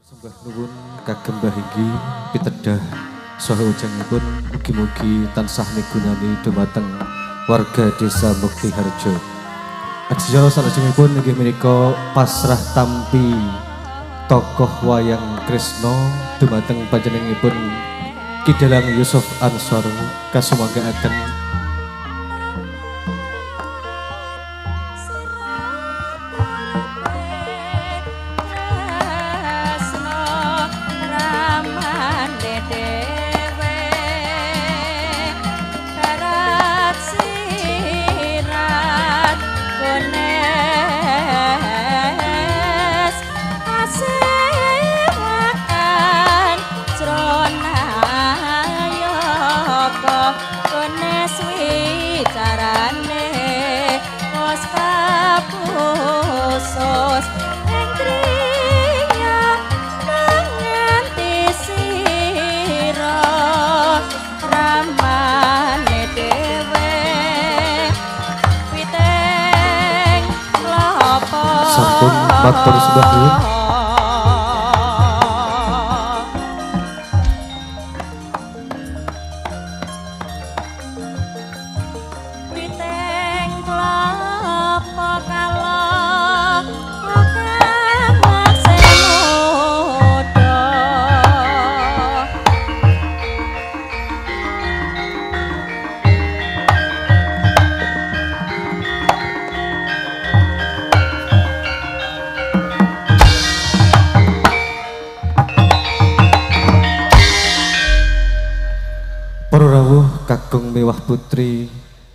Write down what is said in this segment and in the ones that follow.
Sembah nuwun kagem Mbah Hengki pitedah saha ujangipun mugi-mugi tansah migunani dumateng warga Desa Muktiharjo. Adicara salajengipun inggih menika pasrah tampi tokoh wayang Kresna dumateng panjenenganipun Ki Dalang Yusuf Ansor kasumanggaaken. Sampun matur sembah nuwun. Witeng klopo kala kamakse muda. Para rawuh kakung mewah putri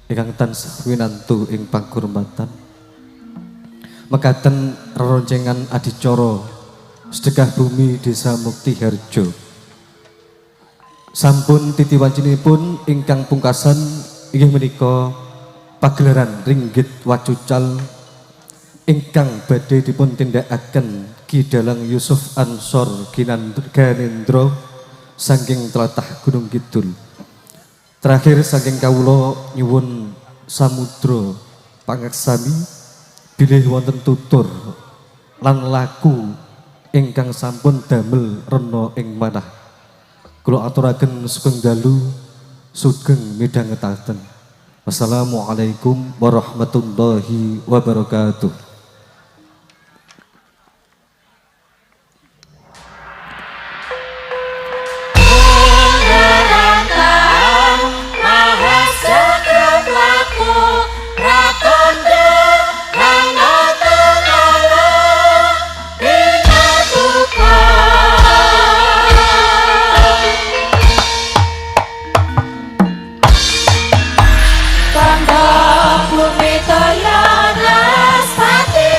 ingkang tansah winantu ing pangkurmatan. Mekaten reroncengan adicara sedekah bumi Desa Muktiharjo. Sampun titi wancinipun ingkang pungkasan inggih menika pagelaran ringgit wacucal ingkang badhe dipun tindakaken Ki Dalang Yusuf Ansor Ganendra saking tlatah Gunung Kidul. Terakhir saking kawula nyuwun samudra pangaksami bilih wonten tutur lan laku ingkang sampun damel rena ing manah. Kula aturaken sugeng dalu, sugeng midhangetaken. Wassalamualaikum warahmatullahi wabarakatuh. Bumi toya naspati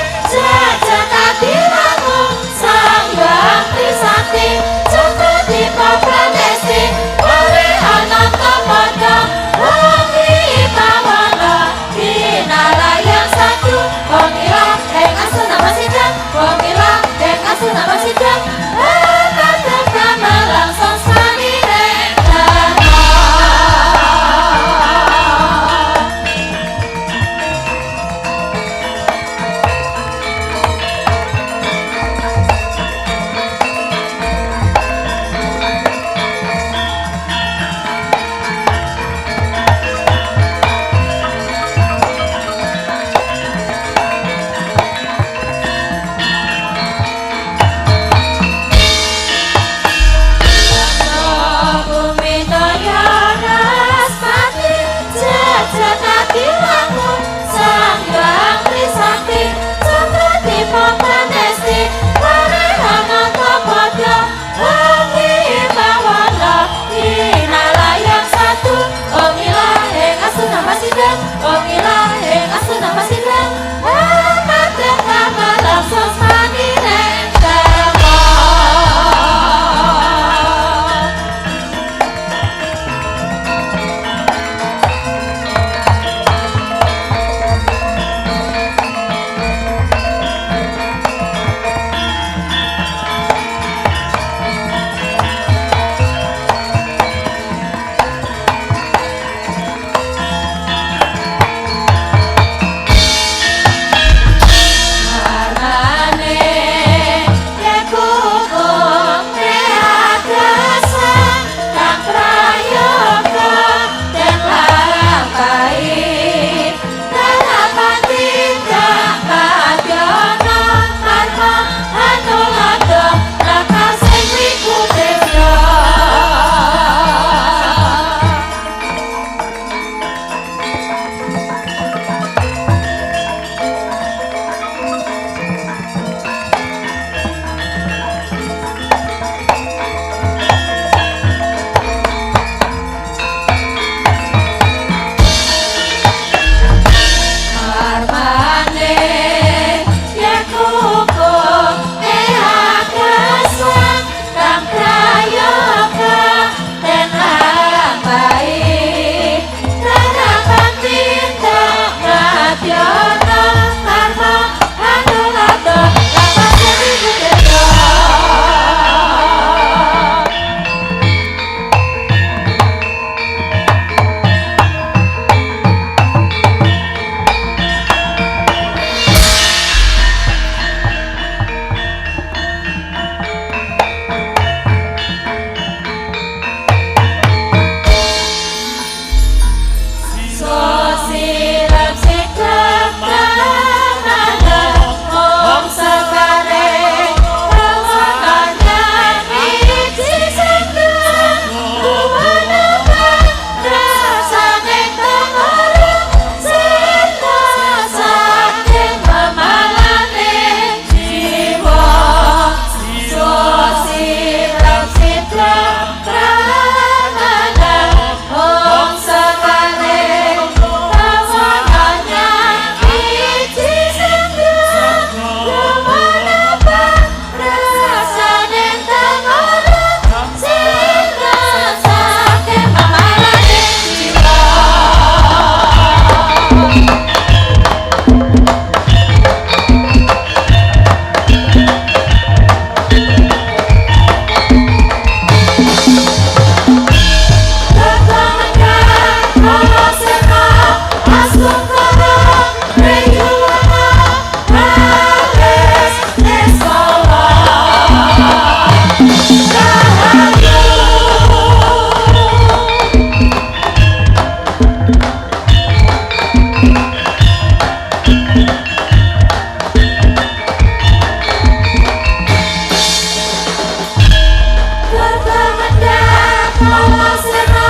Kalasena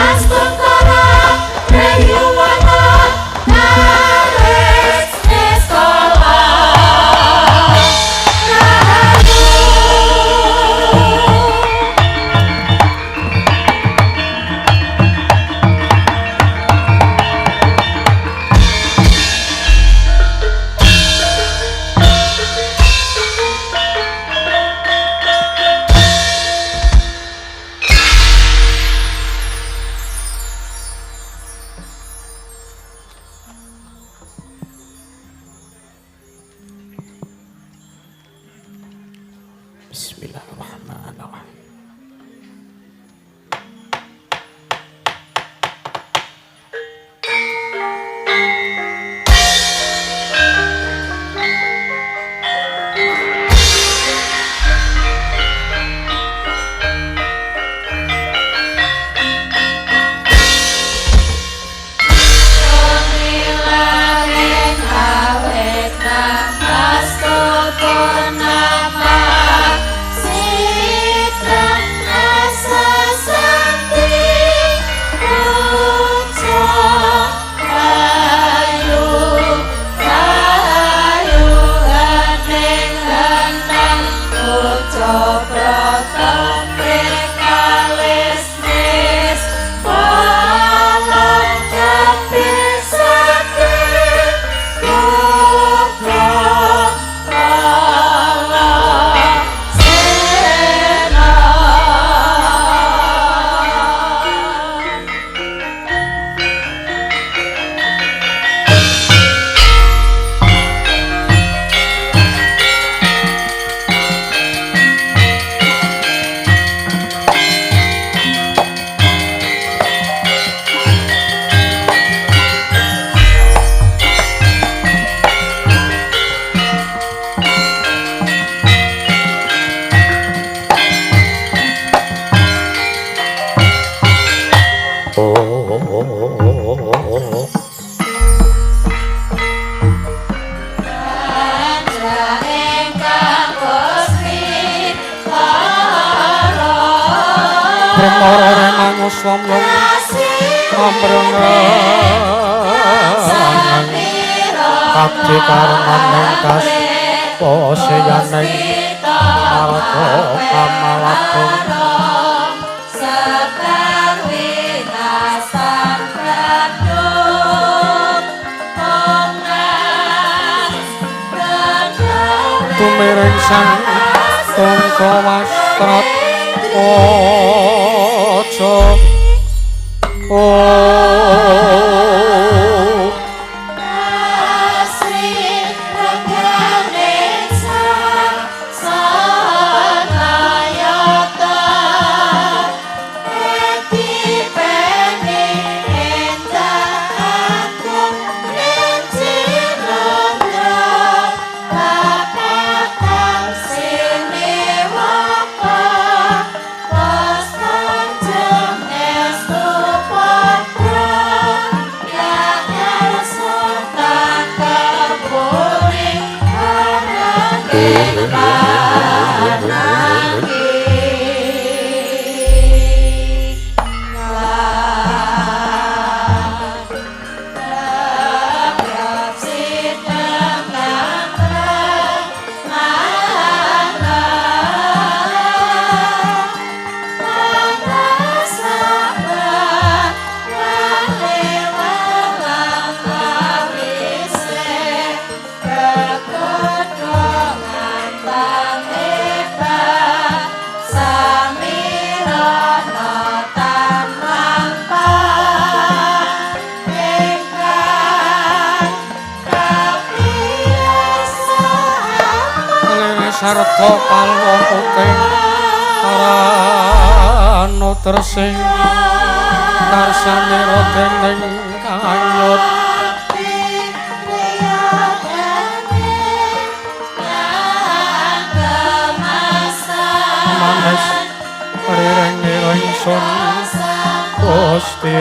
Astungkara Reyuwana Nares Niskala Rahayu. Bismillahirrahmanirrahim. Milaring awet namastu purnama sitra asasanti puja ayu ayu hening heneng puja brata prekalisnis pala kapisake putra pala sena. Perkara renangu swamyong amrengan abdi karenaning kas poseyaning marga kamalagung Sekar winasan pradung Pongas tumiring sang tungka wastrat aja oh. Asri renggane sanayata eti peni endah agung Cinandra Bapak Sinewaka Pastanjeng Estu Padra Yanyar Sultan Keburing Aranging Pananggi Sarta palwa putih arano tresing tarsanira dening kanyut manis rireng ingsun Gusti.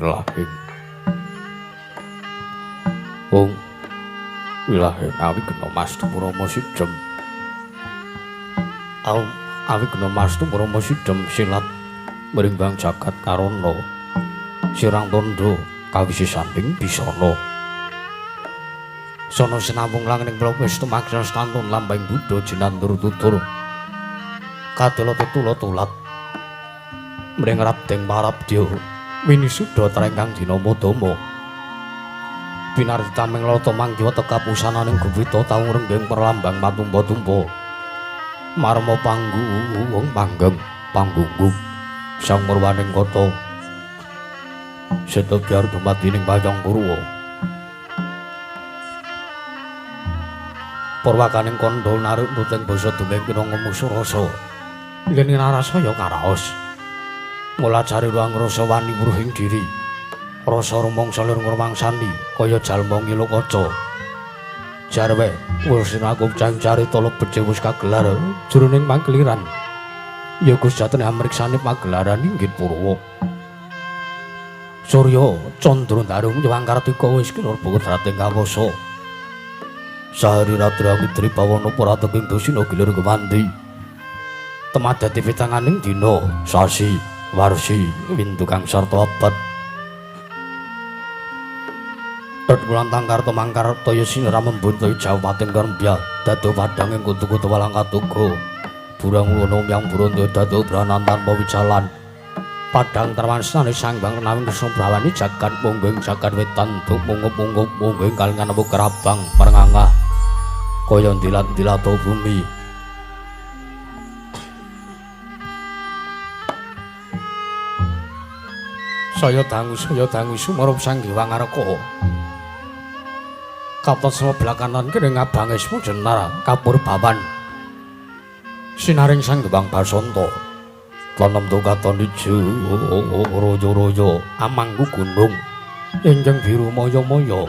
Wilahing Ung wilahing awigna mastu Rama Sidem. Awigna mastu Rama Sidem silat mrimbang jagat karana sirang tandha kawisisaning bisana. Sono sinambung langing plopis tumaksa stantun lambang buddha jinandur tutur kadala tetula tulat mring rabdeng marabdya winisuda trengkang dina madama pinarditaming lata manggiwa tekapusananing guwita taung renggeng perlambang matumpa-tumpa marma panggung panggeng panggunggung sang murwaning kota seta biar dumadi ning wayang purwa purwakaning kandha naruk nuting basa dumeng kinanga musuh rasa yen narasaya karaos mulajari ruang rasa wani wuruhing diri rasa rumangsa lir ngrumangsani kaya jalma ngilu kaca jarwe wis aku carita lebet wis kagelar jroning pangkeliran ya Gusti jatene amriksane pagelaran inggih purwa surya candra darung nyewang kartika wis kinurba kodrating kawasa sahari ratra witri pawana prateking dosina gilir kemandi temadati pitanganing dina sasi warsi windu kang sarta abad Tet wulan tangkar tumangkar toya sinara membun toya jawating kerembya dado padhang ing kutu-kutu walang katuga burang wono myang buron dado branan tanpa wijalan padhang tarwansane sangbang renawing Kresna jagat mungging jagat wetan duk mungup-mungup mungging kalingan empu kerabang merengangah kaya ndilat-ndilato bumi saya dangu sumurup Sang Hyang Ngarka katon sebelah kanan kene ngabangesmu jenar kapur bawan sinaring Sang Hyang Basanta tanem katon ijo royo-royo amangku gunung ingkang biru maya-maya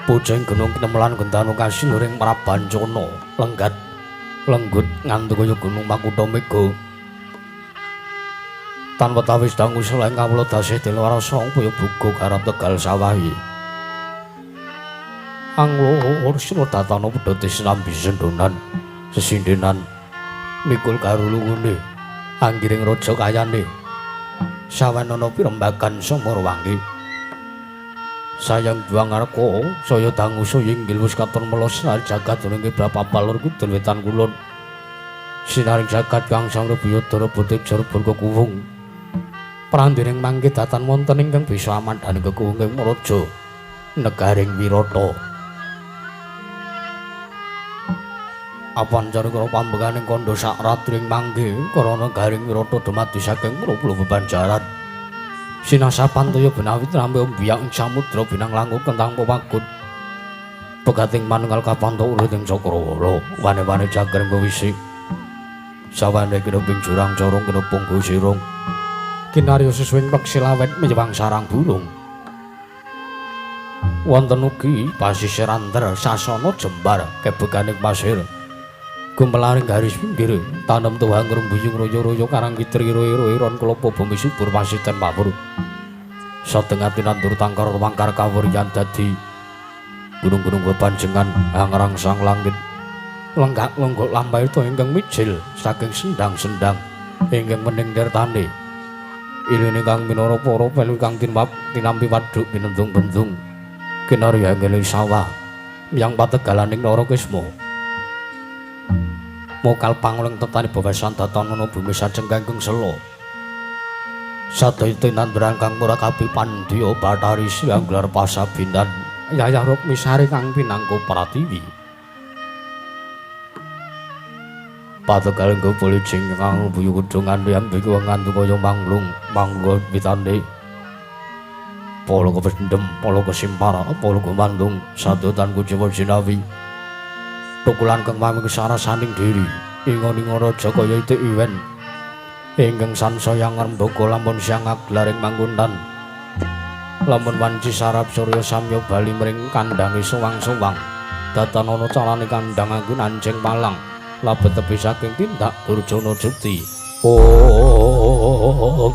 pujeng gunung kinemelan gentanu kasiluring Prabancana lenggat lenggut ngantu kaya gunung makutha mega tanpa tawis dangu selain kawula dasih dilwarasa kaya buga garap tegal sawahi anglo sira datana pedhote sinambi sendonan sesindenan mikul karulungune anggiring raja kayane sawanana pirembagan sumur wangi sayang Hyang Ngarka saya dangu saya inggil wis katon melos jagat ning kiblat lor kidul wetan kulon sinaring jagat kang sang Rubiyadara bote jarbur kekuwung prandiring mangke datan wonten ingkang bisa amandhani kekuwung ing raja negaring Wirata apan cara karo pambekaning kandha sak ratring mangke karana garing Wirata dumadi saking 30 bebanjaran sinasapan toya benawit rambe mbiyak ing samudra binang langkung kentang pewagut pegating manunggal kapanto urut ing cakrawala wane-wane jagar wisi sawane kinuping jurang corong kinupung sirung kinarya susuwing peksi lawet menyewang sarang burung wonten ugi pasisir anter sasana jembar kebeganing pasir gumelaring garis pinggir tanem tuwang ngrembuyung royo-royo karang kitri ro-ro-ron klopo bumi subur pasiten mawur satengah tinandur tangkar wangkar kawuryan dadi gunung-gunung bepanjengan angrangsang langit lenggak lenggok lampahi to ingkang mijil saking sendang-sendang ingkang mening tirtane iline kang minara para pelu kang tinampi waduk binendung-bendung kinarya ing sawah yang pategalaning Narakisma mokal pangling tetani bawasan datana bumi sajeng kangkung sela sadaya tinanduran kang murah kapi pandya Bathari Siang gelar pasabinan Yayah Rukmisari kang pinangku pratiwi pategaling kepolijing kang buyu kudungan yang biku ngantu kaya manglung manggo pitane polo kependem polo kesimpara polo kemandung sadotan kuciwa jinawi tukulan kang mami kesarasaning diri ingon-ingon raja kaya itik iwen ingkang sansaya ngrembaka lamun siang aglaring mangkunan lamun wanci sarap surya samya bali mring kandhange sowang-sowang datan ana carane kandhang anggun anjing palang labet tepi saking tindak Durjana Juti. Oh.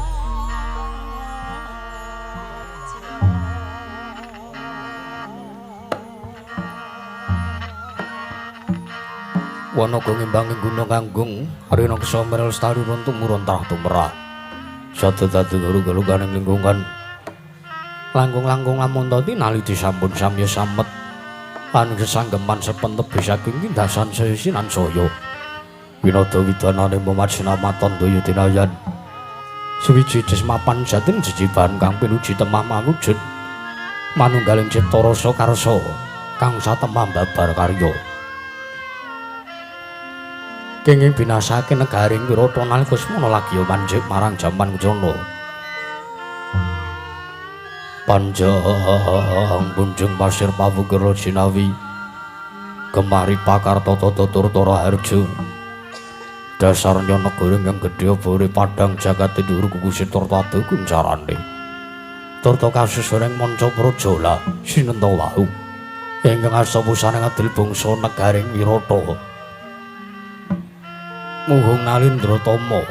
Wanaga ngimbangi gunung kanggung rina kesa merel lestari run tumurun trah tumrah. Sada dadi guru-guru ganing lingkungan. Langkung-langkung lamun ta tinali disampun samya samet. Lan sesanggeman sepentep saking tindasan saya sinan saya. Winada widanane memajnamaton daya dinayan. Suwiji jesmapan jatin jejiban kang pinuji temah mawujud. Manunggaling cipta rasa karsa kang satemah babar karya. Kenging binasake negaring Wirata nalika semana lagi manjik marang jaman Kucana. Panjang punjung pasir pawukir jinawi gemari pakar tata tutur harjo. Dasarnya negara ingkang gedhe obore padhang jagat dhuwur kukusi turta adu kuncarane. Turta kasusuning manca praja la sinenta wau ingkang asta pusane ngadil bangsa negaring Wirata. Muhung Nalindra Tama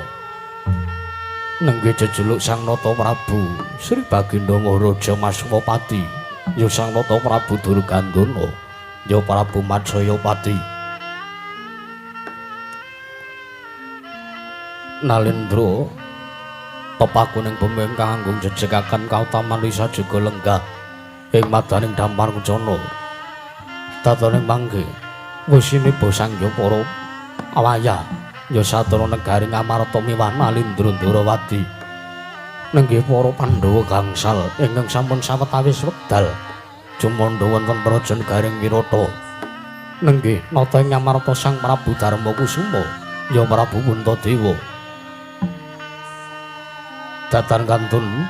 nenggih jejuluk Sang Nata Prabu Sri Baginda Maharaja Maswapati ya Sang Nata Prabu Durgandana ya Prabu Matsayapati. Nalindra pepakuning bumi ingkang anggung jejekaken kautaman risa juga lenggah ing madaning dampar kencana. Tataning mangke wisiniba sangya para awayah ya satana negari Ngamarta miwah Nalindra Ndrawati nenggih para Pandhawa gangsal ingkang sampun sawetawis wekdal jumandha wonten praja negaring Wirata. Nenggih nata ing Ngamarta Sang Prabu Darma Kusuma ya Prabu Puntadewa. Datan kantun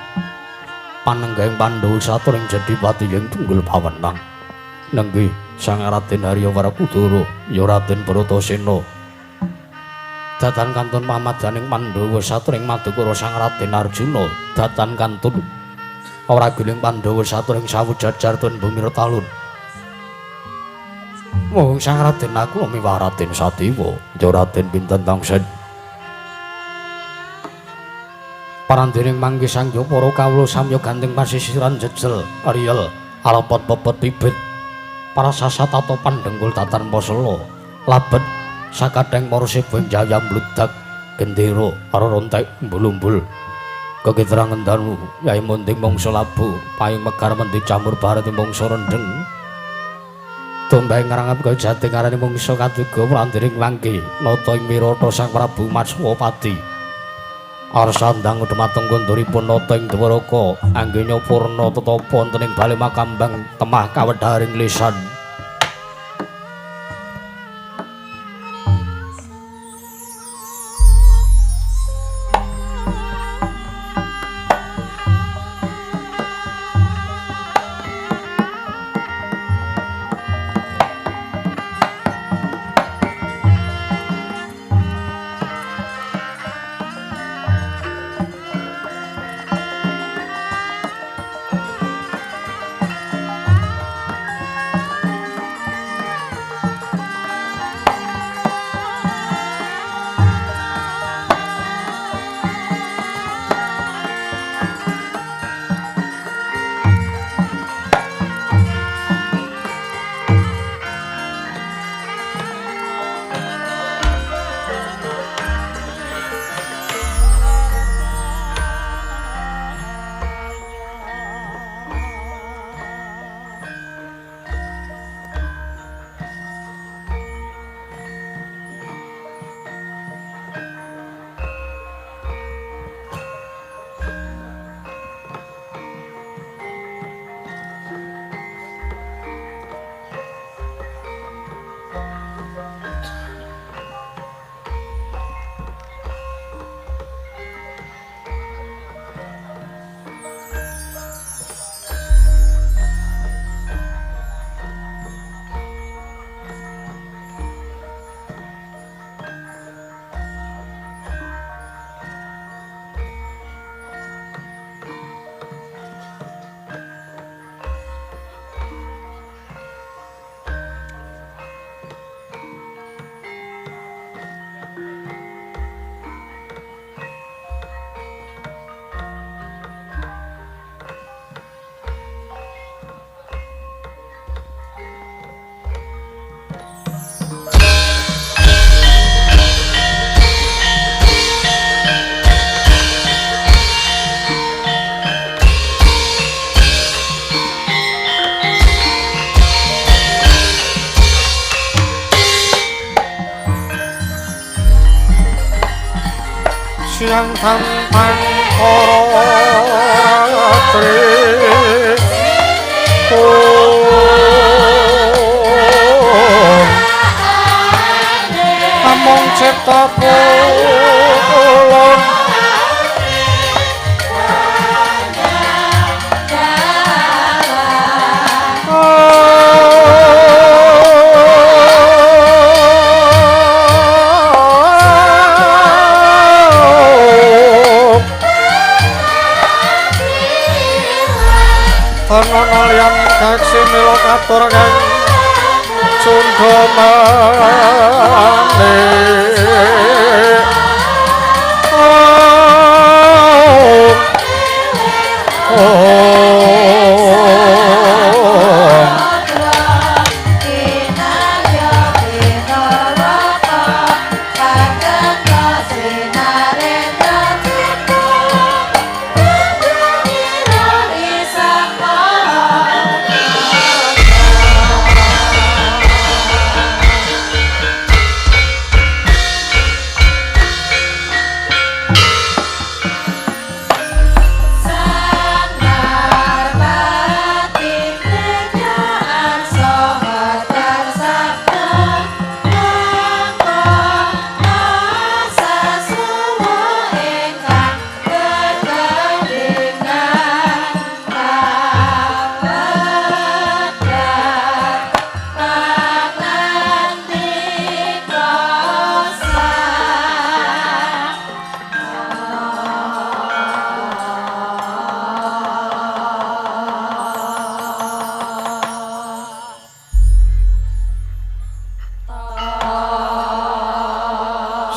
panenggahing Pandhawa saturing jadi pati ing tunggul pawenang. Nenggih Sang Raden Arya Werkudara ya Raden Bratasena. Datan kantun pamadaning Pandhawa saturing madukara Sang Raden Arjuna. Datan kantun ora guling Pandhawa saturing sawujajar tun bumi talun. Mung Sang Raden aku miwah Raden Sadewa ya Raden pinten tangsen. Parandiring mangke sangya para kawula samya ganting pasisiran jejel riyel alepot pepet bibit para sasat tata pandengkul datan pasela labet sakadheng para seba jaya mbludak gendera rontek mbulumbul kekitrangan danu yai munting mangsa labu paing megar mendi camur baret mangsa rendheng tumbang ngrangap kaya jati ngarani mangsa katiga prandiring mangke nata ing Wirata Sang Prabu Matswapati. Arsandang dhumateng konduripun nata ing Dwaraka anggenya purna tetapa wonten ing bale makambang temah kawedharing lisan. Siang tampan ratri among cipta pulun Tanono liyan kaksi mila katur kang cundha manik.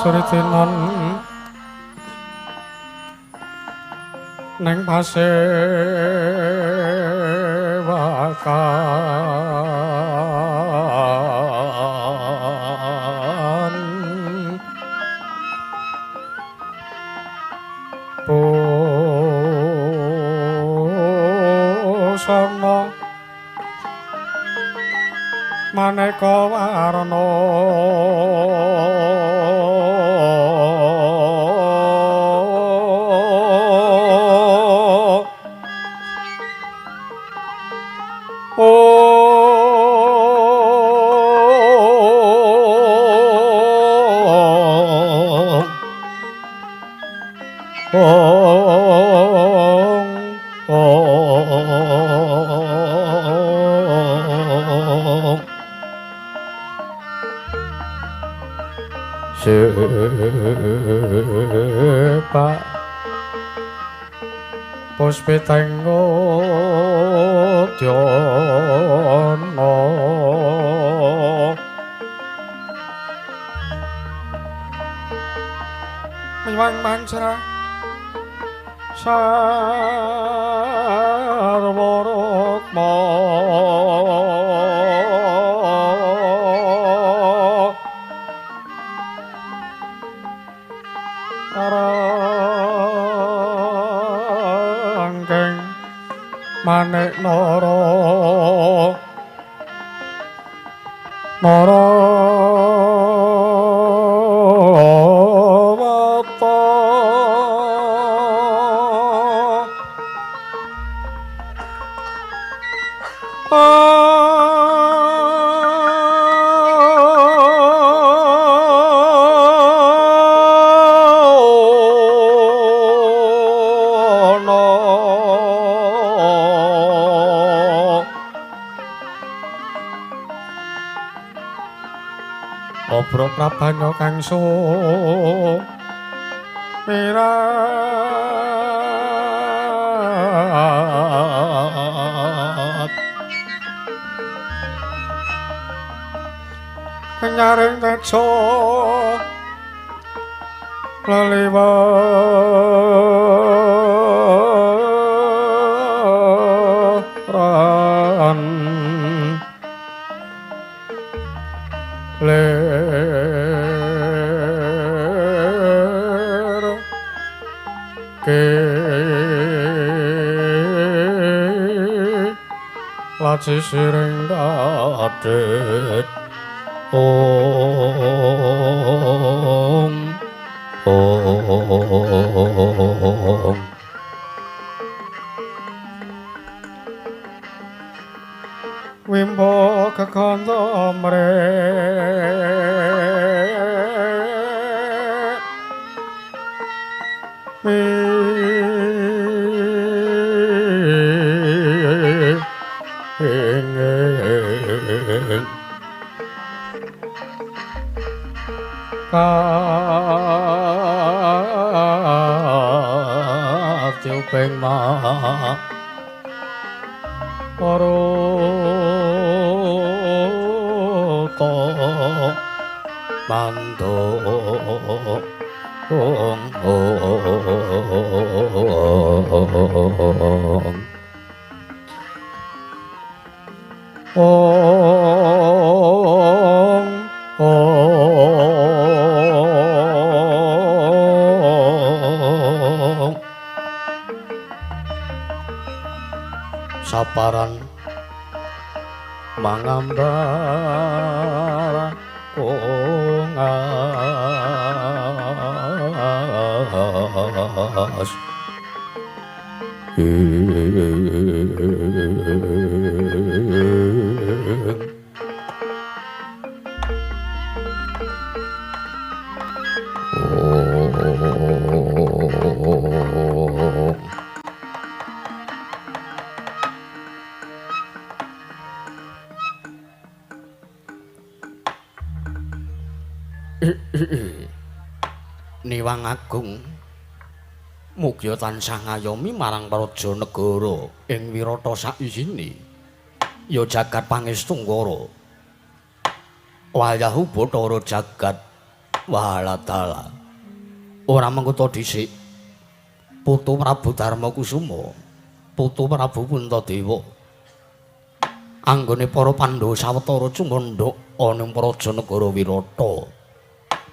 Sritinan neng pasewakan busana maneka warna Sepak puspitenggo dhyana miwang manca sarwa rukma arangkeng manik nara nara wata Obro prabanya kang sumirat kenyaring tejo leliweran lir ke laci siring dadit ong Ong. Wimbo kekanda mrek Katiuping ma Parata Mando Ong Ong Ong. Saparan mangambar kongas Niwang Agung mugia tansah ngayomi marang praja negara ing Wirata saisine ya jagat pangestungkara wayahu bathara jagat waladala ora mengkota dhisik putu Prabu Darmakusuma putu Prabu Puntadewa anggone para Pandhawa sawetara cumandhak ana ing praja negara Wirata.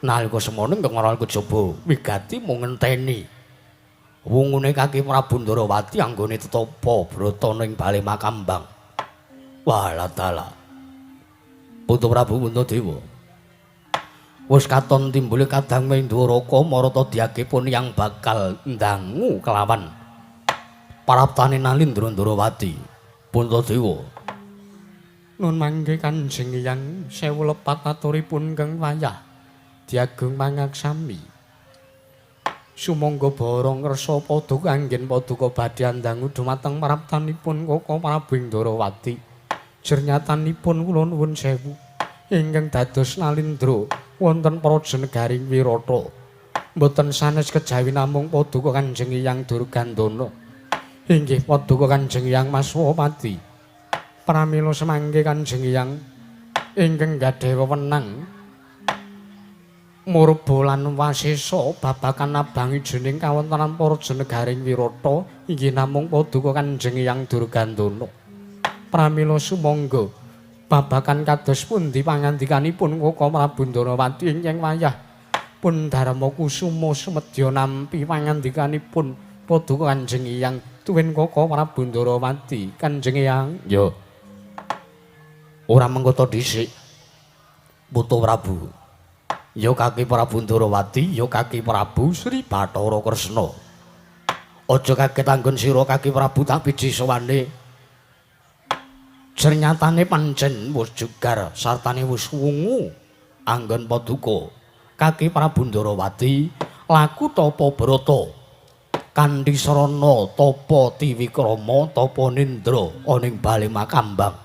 Nalika semono ingkang ora kejaba wigati mung ngenteni wungune kaki Prabu Ndarawati anggone tetapa brata ning bale Makambang. Waladala putu Prabu Puntadewa wis katon timbule kadang Minduraka marata diagipun yang bakal ndangu kelawan paraptane Nalindra Ndarawati. Puntadewa Nun mangke Kanjeng Hyang sewu lepat aturipun keng wayah diagung mangaksami. Sumangga borong kersa paduka anggen paduka badhe andangu dumateng praptanipun Kaka Prabu Ndarawati. Jernyatanipun kula nuwun sewu ingkang dados Nalindra wonten praja negari Wirata. Mboten sanes kejawi namung paduka Kanjeng Hyang Durgandana. Inggih paduka Kanjeng Hyang Maswapati. Pramila semangke Kanjeng Hyang ingkang gadhahi wewenang murba lan wasesa babagan abang ijening kawontenan praja negaring Wirata inggih namung paduka Kanjeng Hyang Durgandana. Pramila sumangga babagan kados pundi pangandikanipun Kaka Prabu Ndarawati ingkang wayah pun Darmakusuma sumedya nampi pangandikanipun paduka Kanjeng Hyang tuwin Kaka Prabu Ndarawati. Kanjeng Hyang ya ora mengkota dhisik putu Prabu ya kaki Prabu Ndarawati ya kaki Prabu Sri Bathara Kresna. Aja kaget anggon sira kaki Prabu tak biji sowane. Jernyatane pancen wis jugar sartane wis wungu anggon paduka kaki Prabu Ndarawati laku tapa brata kanthi sarana tapa tiwikrama tapa nindra ana ing bale Makambang.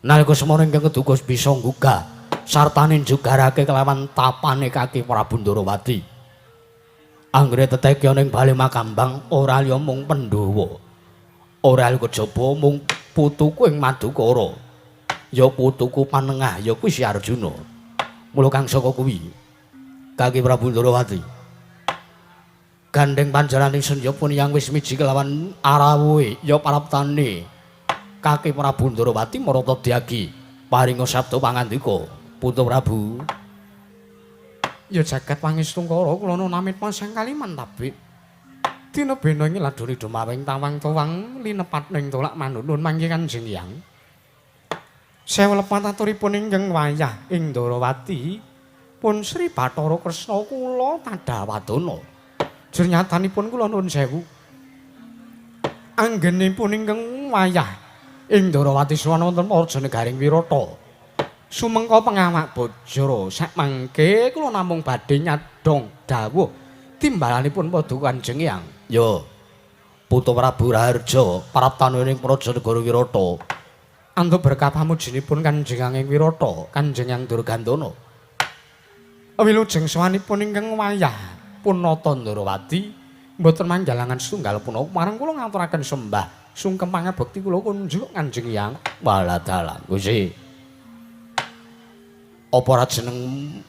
Nalika semono ingkang keduga bisa nggugah sartane njugarake kelawan tapane kaki Prabu Ndarawati. Anggere teteke ana ing bale Makambang ora liya mung Pandhawa. Ora liya kejaba mung putuku ing Madukara. Ya putuku panengah ya kuwi Si Arjuna. Mula kang saka kuwi kaki Prabu Ndarawati gandeng panjaraning senja pun yang wis miji kelawan arawuhe ya paraptane kaki Prabu Ndarawati marata dyagi paringa sabda pangandika. Putu Prabu ya jagat pangestungkara kula namit pasang kaliman tabik dina bena ing ladoni dumawing tawang towang linepat ning tolak manunun mangke Kanjeng Hyang. Sewu lepat aturipun ingkang wayah ing Ndarawati Pun Sri Bathara Kresna kula tadawadana. Jernyatanipun kula nuwun sewu. Anggenipun ingkang wayah ing Ndarawati sowan wonten Praja Negaring Wirata. Sumengka pengawak bajra sakmangke kula namung badhe nyadhong dawuh timbalanipun Paduka Kanjeng Hyang. Ya. Putu Prabu Raharja praptane ing Praja Negara Wirata. Antuk berkah pamujinipun Kanjeng Hyang ing Wirata, Kanjeng Hyang Durgandana. Wilujeng sowanipun ingkang wayah punata Ndarawati mboten manggalangan setunggal punapa marang kula ngaturaken sembah sungkem pangabekti kula kunjuk Kanjeng Hyang. Walah dalah Gusti. Apa ora jeneng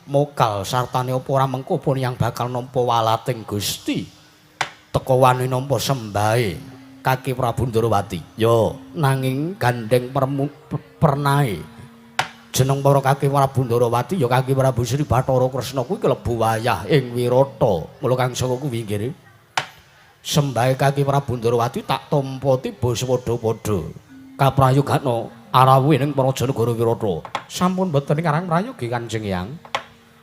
mokal sartane apa ora mengko pun yang bakal nampa walating Gusti. Teka wani nampa sembahe Kaki Prabu Ndarawati. Ya, nanging gandeng pernae jeneng para Kaki Prabu Ndarawati ya Kaki Prabu Sri Bathara Kresna kuwi kelebu wayah ing Wirata. Mula kang saka kuwi nggih. Sembahe Kaki Prabu Ndarawati tak tampa tiba swadha-padha. Kaprayogana arawuh ing Praja Negara Wirata. Sampun boten karang prayogi Kanjeng Hyang.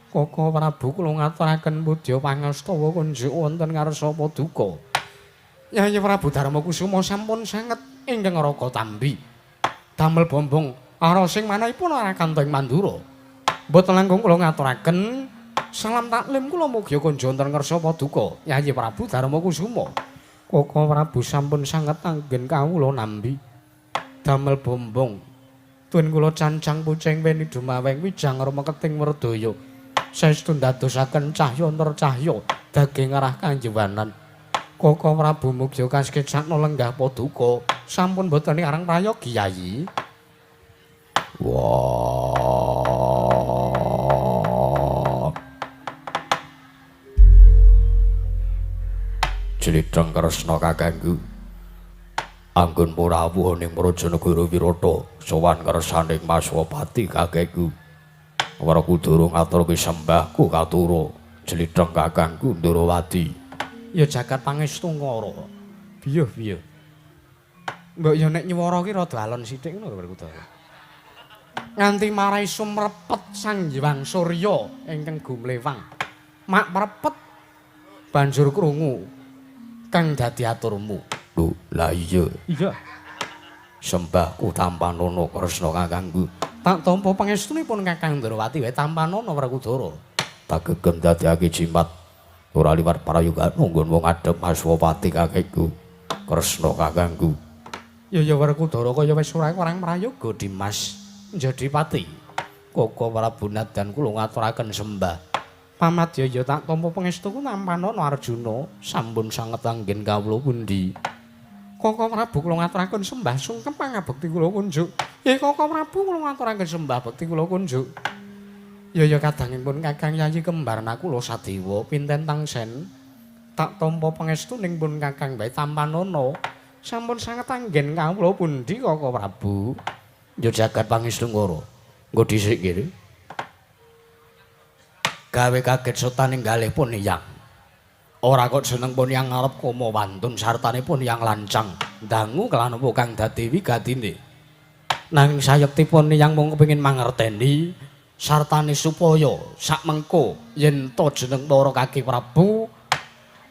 Koko Prabu kula ngaturaken pudya pangastawa kunjuk wonten ngarsa paduka. Yayi Prabu Darma Kusuma sampun sanget ingkang raka tambi. Damel bombong arosing manahipun ora kanto ing Mandura. Mboten langkung kula ngaturaken salam taklim kula mugi kunjuk wonten ngarsa paduka Yayi Prabu Darma Kusuma. Koko Prabu sampun sanget anggen kawula nambi. Damel bombong tun kula cancang pucing weni dumaweng wijang rama keting werdaya. Saestu ndadosaken cahya nercahya daging arah kanjewanan. Koko Prabu mugi kasekecakna lenggah paduka. Sampun boten arang prayogi Yayi. Wah. Jlidheng Kresna kakangku. Anggon rawuh ning Praja Negara Wirata sowan kersaning Maswapati kakekku. Werkudara ngaturke sembahku katura jlidheng kakangku Ndarawati. Ya jagat pangestu ngara. Biyuh biyuh. Mbok ya nek nyuwara ki rada alon sithik ngono lho Werkudara. Nganti marai sumrepet Sang Hyang Surya ingkang gumlewang. Mak mrepet banjur krungu kang dadi aturmu. Lho, lah iya. Iya. Sembahku tampanana Kresna kakangku. Tak tampa pangestunipun Kakang Ndarawati wae tampanana Werkudara. Tak gegem dadekake jimat ora liwat prayogana nggon wong adhep Aswapati kakekku. Kresna kakangku. Ya ya Werkudara kaya wis ora orang prayoga Dimas njadi pati. Koko Prabu Nadan kula ngaturaken sembah. Pamadya ya tak tampa pangestuku tampanana Arjuna sampun sanget anggen kawula pundi. Koko Prabu kula ngaturaken sembah sungkem pangabekti kula kunjuk. Ya Koko Prabu kula ngaturaken sembah bekti kula kunjuk. Ya ya kadangipun Kakang Yayi kembar Nakula Sadewa pinten tangsen tak tampa pangestuning pun Kakang bae tampanana. Sampun sanget anggen kawula pundi Koko Prabu. Ya jagat pangestu ngara. Nggo dhisik kene. Gawe kaget setaning galih pun yang. Ora kok jeneng pun yang ngarep koma wantun sartane pun yang lancang dangu kelan apa kang dadi wigatine. Nanging sayektipun yang mung kepengin mangerteni sartane supaya sakmengko yen to jeneng para Kaki Prabu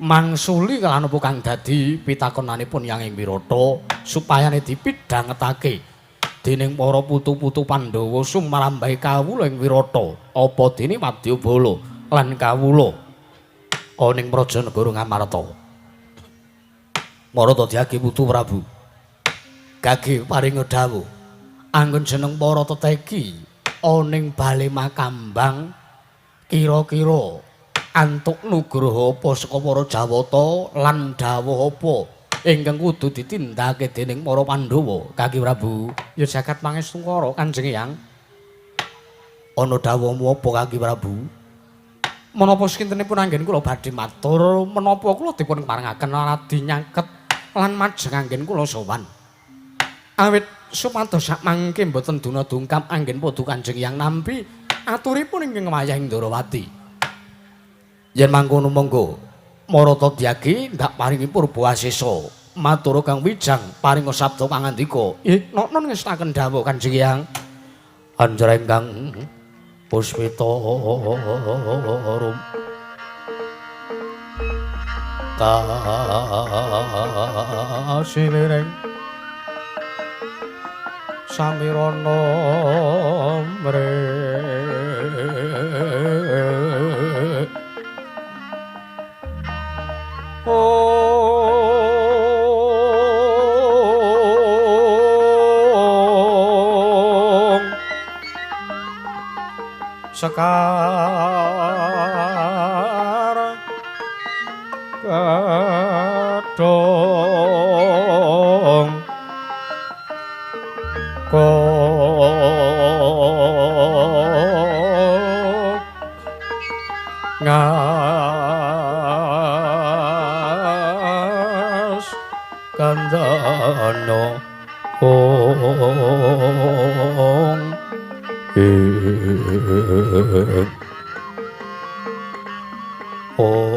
mangsuli kelan apa kang dadi pitakonanipun yang ing Wirata supayane dipidhangetake dening para putu-putu Pandhawa sumrambahe kawula ing Wirata apa dene wadyabala lan kawula ana ing Praja Negara Ngamarta. Marata diagi putu Prabu. Gage paringa dawuh anggon jeneng para teteki ana ing bale Makambang kira-kira antuk nugraha apa saka para Jawata lan dawuh apa ingkang kudu ditindakake dening para Pandhawa Kaki Prabu. Ya jagat pangestu ngara Kanjeng Hyang. Ana dawuhmu apa Kaki Prabu? Menapa sakintenipun anggen kula badhe matur menapa kula dipun parengaken radi nyaket lan majeng anggen kula sowan. Awit supados sakmangke mboten duna dungkap anggen padha Kanjeng Hyang nampi aturipun ingkang wayah ing Ndarawati. Yen mangkono monggo Marata Dyagi ndak paringi purba asesa matur Kang Wijang paringa sabda pangandika. Nggih, noknon ngestaken dawuh Kanjeng Hyang. Anjra ingkang Puspita rum kasiliring samirana mre ong sekar kadhong ko ngas kandhana ong ong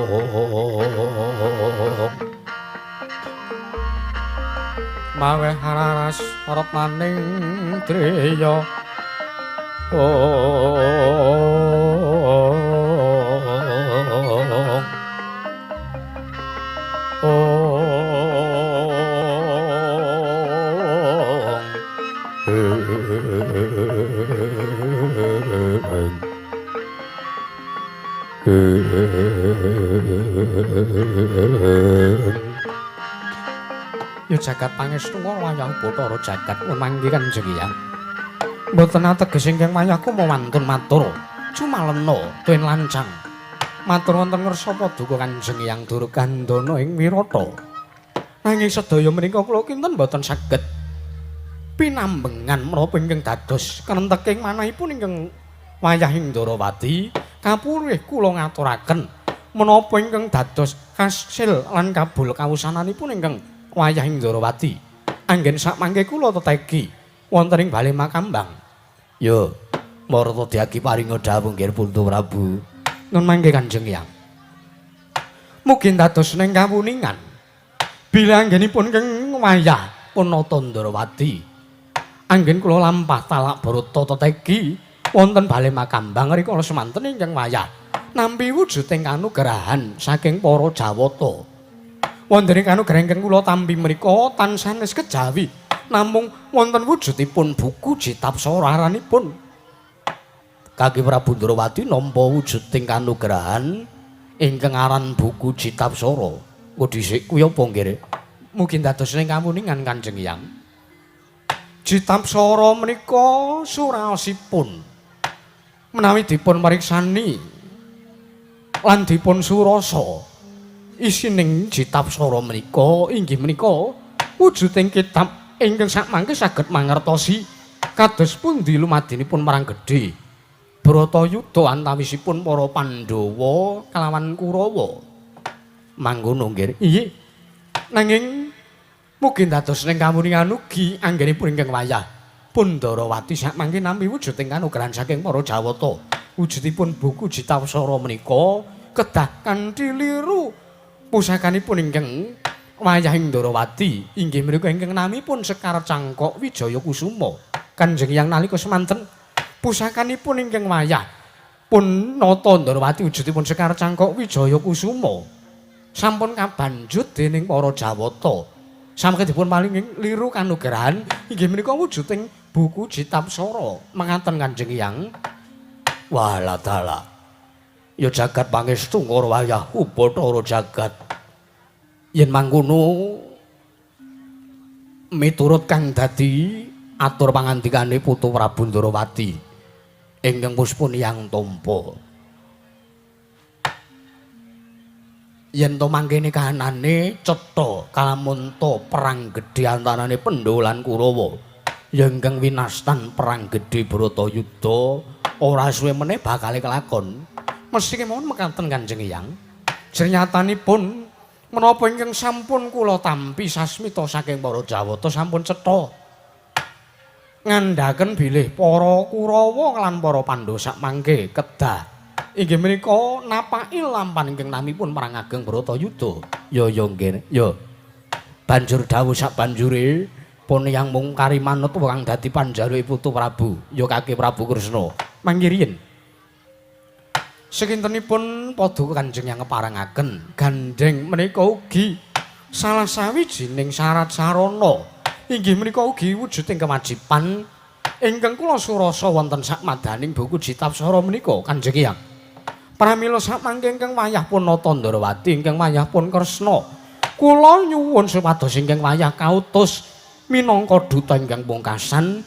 maweh raras retnaning driya ong ong Ya jagat pangestu wayah Bathara jagat manggi Kanjeng Hyang. Mboten ateges ingkang wayahku mawantun matur. Cumalena tuen lancang. Matur wonten ngersa paduka Kanjeng Hyang Durgandana ing Wirata. Nanging sedaya menika kula kinten mboten saged pinambengan menapa ingkang dados krenteking manahipun ingkang wayah ing Ndarawati kapurih kula ngaturaken menapa ingkang dados kasil lan kabul kawusananipun ingkang wayah ing Ndarawati. Anggen sakmangke kula tetegi wonten ing bale Makambang. Ya, marta diagi paringa dawuh nggih Putu Prabu. Nun mangke Kanjeng Hyang. Mugi dados ning kawuningan bilih anggenipun ingkang wayah Punata Ndarawati. Anggen kula lampah talak brata tetegi wonten bale Makambang rikala semanten ingkang wayah nampi wujuding kanugrahan saking para Jawata. Wonten ing kanugrahan ingkang kula tampi menika tansah sanes kejawi namung wonten wujudipun buku Jitapsara aranipun. Kaki Prabu Ndrawati nampa wujuding kanugrahan ingkang aran buku Jitapsara. Kok dhisik kuwi apa nggih? Mugi dados ing kawuningan Kanjeng Hyang. Jitapsara menika suraosipun menawi dipun meriksani lan dipun surasa isining Jitapsara menika inggih menika wujuding kitab ingkang sakmangke saged mangertosi kados pundi lumadinipun perang gedhe Bratayuda antawisipun para Pandhawa kalawan Kurawa. Mangkono nggih. Inggih. Nanging mugi dados ning kawuningan ugi anggenipun ingkang wayah Pundarawati sakmangke nampi wujuding kanugrahan saking para Jawata. Wujudipun buku Jitapsara menika kedah kanthi liru pusakanipun ingkang wayah ing Ndarawati inggih menika ingkang namipun Sekar Cangkok Wijaya Kusuma. Kanjeng Hyang nalika semanten pusakanipun ingkang wayah Punata Ndarawati wujudipun Sekar Cangkok Wijaya Kusuma sampun kabanjut dening para Jawata. Samangke dipun paringi liru kanugrahan inggih menika wujuding buku Jitapsara. Mengaten Kanjeng Hyang. Walah dalah. Ya jagat pangestu ngara wayah Bathara jagat. Yen mangkono miturut kang dadi atur pangandikane Putu Prabu Ndrawati ingkang puspun Hyang tampa. Yen to mangkene kahanane cetha kalamunta perang gedhe antarane Pandhawa lan Kurawa ya ingkang winastan perang gedhe Bratayuda ora suwe meneh bakale kelakon. Mesti kemawon mekaten Kanjeng Hyang. Jernyatanipun menapa ingkang sampun kula tampi sasmita saking para Jawata sampun cetha ngandhaken bilih para Kurawa lan para Pandhawa sakmangke kedah inggih menika napaki lampahan ingkang namipun perang ageng Bratayuda. Ya ya nggih. Ya. Banjur dawuh sabanjure pun yang mung kari manut kang dadi panjaluke Putu Prabu, ya Kaki Prabu Kresna. Mangke riyin. Sakintenipun Paduka Kanjeng Hyang keparengaken gandheng menika ugi salah sawijining syarat sarana inggih menika ugi wujuding kewajiban ingkang kula surasa wonten sakmadaning buku Jitapsara menika Kanjeng Hyang. Pramila samangke ingkang wayah pun nata Ndrawati ingkang wayah pun Kresna, kula nyuwun supados ingkang wayah kautus minangka duta ingkang pungkasan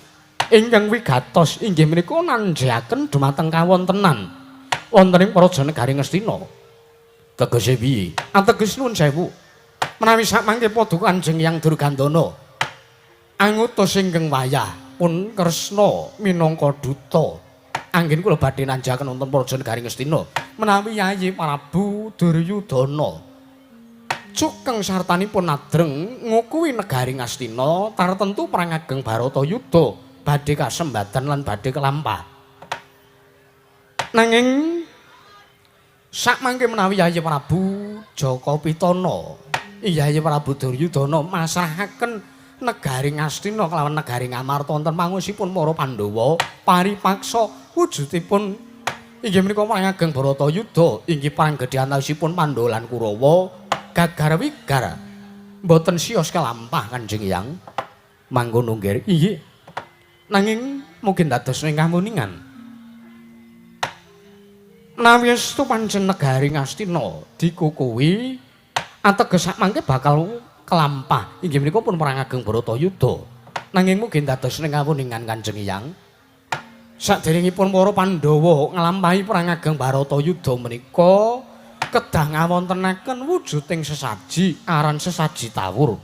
ingkang wigatos inggih menika nanjaken dumateng kawontenan wonten ing Praja Negari Ngastina. Tegese piye? Ateges nuwun sewu. Menawi samangke Paduka Kanjeng Hyang Durgandana angutus ingkang wayah pun Kresna minangka duta, anggen kula badhe nanjaken wonten Praja Negari Ngastina menawi Yayi Prabu Duryudana cukeng sartanipun adreng ngukuhi negari Ngastina tartentu perang ageng Baratayuda badhe kasembadan lan badhe kelampah. Nanging sakmangke menawi Yayi Prabu Jaka Pitana, Yayi Prabu Duryudana masrahaken negari Ngastina kelawan negari Ngamarta wonten pangusipun para Pandhawa paripaksa wujudipun inggih menika perang ageng Baratayuda inggih perang gedhe antawisipun Pandhawa lan Kurawa gagar wigar mboten sios kelampah Kanjeng Hyang. Mangkono nggih. Inggih. Nanging mungkin dados ing kamuningan menawi estu pancen negari Ngastina dikukuhi ateges sakmangke bakal kelampah inggih menika pun perang ageng Baratayuda. Nanging mungkin dados ing kamuningan Kanjeng Hyang, saderengipun para Pandhawa nglampahi perang ageng Baratayuda menika kedah ngawontenaken wujuding sesaji aran sesaji tawur.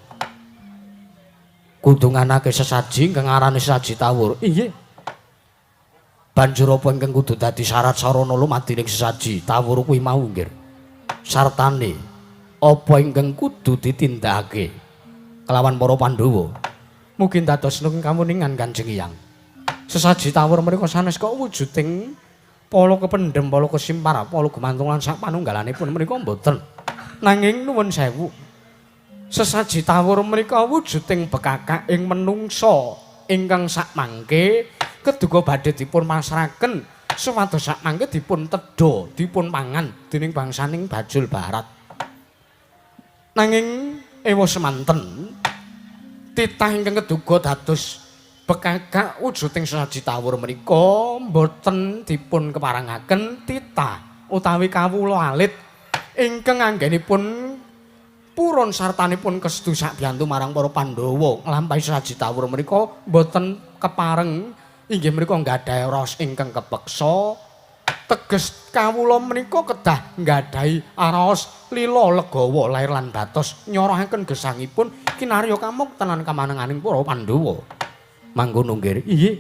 Kudu nganake sesaji ingkang arane sesaji tawur. Inggih. Banjur apa ingkang kudu dadi syarat sarana lumadining sesaji tawur kuwi mau nggih? Sartane apa ingkang kudu ditindakake kelawan para Pandhawa? Mugi dados nung kamuningan Kanjeng Hyang. Sesaji tawur menika sanes kok wujuding pala kependhem, pala kesimpar, pala gumantung lan sak panunggalanipun menika mboten. Nanging nuwun sewu. Sesaji tawur menika wujuding bekakak ing menungsa ingkang sakmangke keduga badhe dipun masraken supados sakmangke dipun tedha, dipun pangan dening bangsaning Bajul Barat. Nanging ewa semanten titah ingkang keduga dados bekakak wujuding sesaji tawur menika mboten dipun keparengaken titah utawi kawula alit ingkang anggenipun purun sartanipun kestu sakbiyantu marang para Pandhawa nglampahi sesaji tawur menika mboten kepareng inggih menika nggadahi raos ingkang kepeksa. Teges kawula menika kedah nggadahi raos lila legawa lair lan batos nyorohaken gesangipun kinarya kamukten lan kamanenganing para Pandhawa. Mangkono nggih. Inggih.